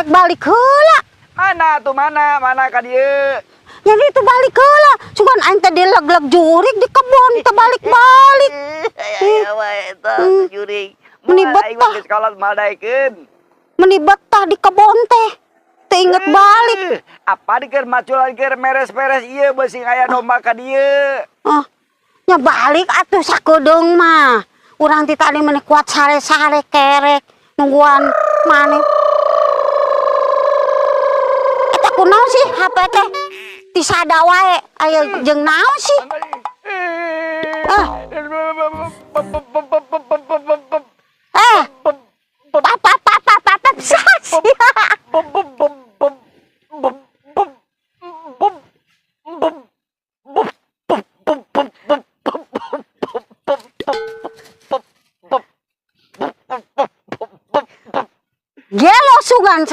Rek balik heula. Mana tuh mana? Mana ka dieu? Nya itu balik heula. Sugan aing teh dileg-leg jurig di kebon teu balik-balik. Aya wae eta jurig. Meni Moal aing mah betah. Geus kolot moal daekeun. Meni betah di kebon teh. Teu inget balik. Apa dikeun maculan keur meres-meres ieu beusi aya domba ka dieu. Ah, nya balik atuh sakedeung mah. Urang ti tadi meni kuat sare-sare kerek nungguan maneh. Eta kunaon sih HP teh? Tisada wae aya jeung naon sih? Ah. Eh, papa papa papa sas. Gelo sugan.